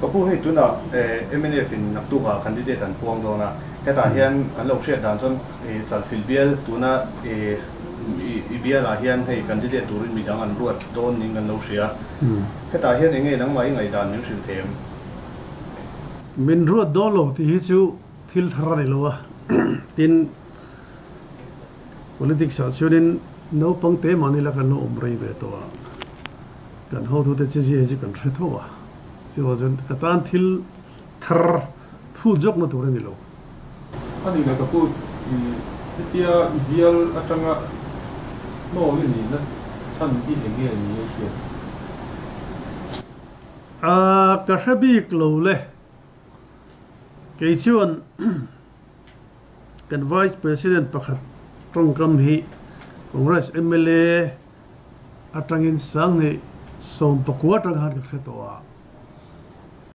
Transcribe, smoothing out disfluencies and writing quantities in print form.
Ka pu hei tunah mnf in naktukah candidate an puang dawn a, hetah hian kan lo hriat dan chuan Chalfilh bial tuna i bialah hian hei candidate turin midang an ruat dawn niin kan lo hria. Hetah hian enge nangmah i ngaihdan min hrilh thei em? Min ruat dawn lo tih hi chu thil thar a ni lo a, tin politics ah chuanin naupang te mahni la kan lo awm rei ve tawh a, kan hotute che zia hi chu kan hre tho a, chuvang chuan ka tan thil thar phut zawkna tur a ni lo. A nih leh ka pu i hetia i bial atanga hnawl i nihna chhan hi eng nge ni a hriat? A ka hre bik lo le. Kei chuan kan Vice President pakhat tawngkam hi Congress mla atangin Sanghnih 19 atang khan ka hre tawh a.